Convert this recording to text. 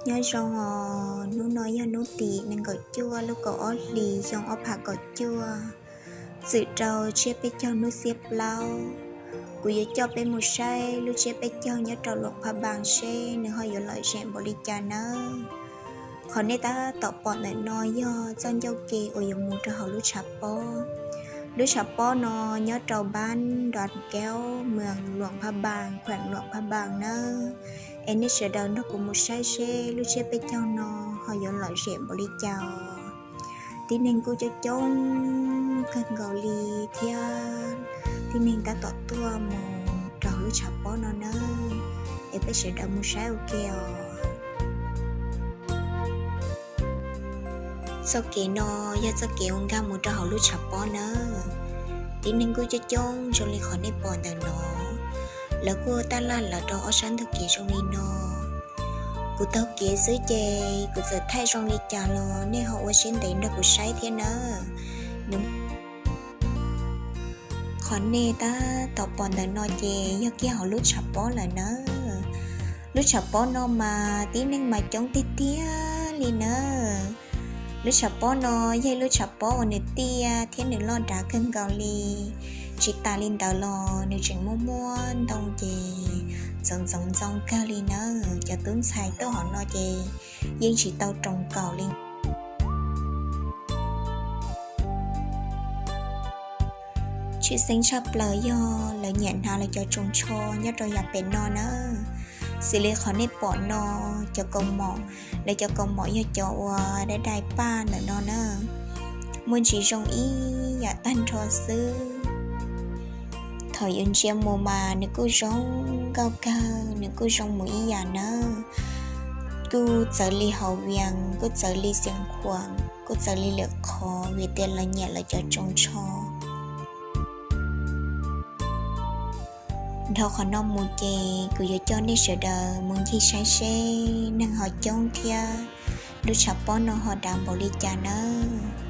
Nyob zoo os, hnub no yog hnub tim nees nkaum cuaj lub kaum ob hlis xyoo ob phav kaum cuaj, txwm rau tsiab peb caug hnub xiab plaub. Kuv yuav coj peb mus saib lub tsiab peb caug nyob rau Luam Phaj Npas seb nws ho yuav lom zem npaum li cas nawb. Qhov nej tab tom pom ntawm no yog txoj ncauj ke uas yuav mus rau hauv lub tshav pob. Lub tshav pob no nyob rau npab Nras Kaub, moos Luam Phaj Npas, khueem Luam Phaj Npas nawb. Es nej sawv daws nrog kuv mus saib seb lub tsiab peb caug no ho yuav lom zem npaum li cas. Tib neeg kuj coob coob kawg nkaus li thiab, tib neeg tab tom tuaj mus rau lub tshav pob no nawb. Es peb sawv daws mus saib ua ke os. Txoj kev no yog txoj kev ua nkag mus rau hauv lub tshav pob nawb. Tib neeg kuj coob coob zoo li qhov nej pom ntawm no. Lawv kuj tab laj lawv rau ob sab ntug kev zoo li no. Kuv taug kev xwb ces kuv txawm thaij zoo li cas los nej ho ua siab ntev nrog kuv saib thiab nawb. Qhov nej tab tom pom ntawm no ces yog kiag hauv lub tshav pob lawm nawb. Lub tshav pob no mas tib neeg mas coob tiag tiag li nawb. Lub tshav pob no yog lub tshav pob uas nws tiaj thiab nws loj dav kawg nkaus li. Tsis tas li ntawd los nws tseem muaj muaj ntoo ces ntxoov ntxoov ntxoo kawg li nawb. Cov tub ntxhais tuaj hauv no ces yeej tsis tau roos kaum li. Tshwj xeeb tshaj plaws yog lawv nyiam hnav lawv cov tsoos tsho nyob rau yav pem no nawb. Xws li qhov nej pom no, cov kaus mom, lawv cov kaus mom yog cov uas dai dai paj ntawm no nawb. Muaj ntsis zoo ib yam tag nrho xwb. Thaum yus ntsia mus mas nws kuj zoo nkauj kawg, nws kuj zoo mus ib yam nawb. Kuj txawv li hauv Vias, kuj txawv li Xiav Khuam, kuj txawv li lwm qhov vim tias lawv nyiam lawv cov tsoos tsho. Dhau qhov no mus ces kuv yuav coj nej sawv daws mus ncig saib seb neeg ho coob thiab lub tshav pob no ho dav npaum li cas nawb.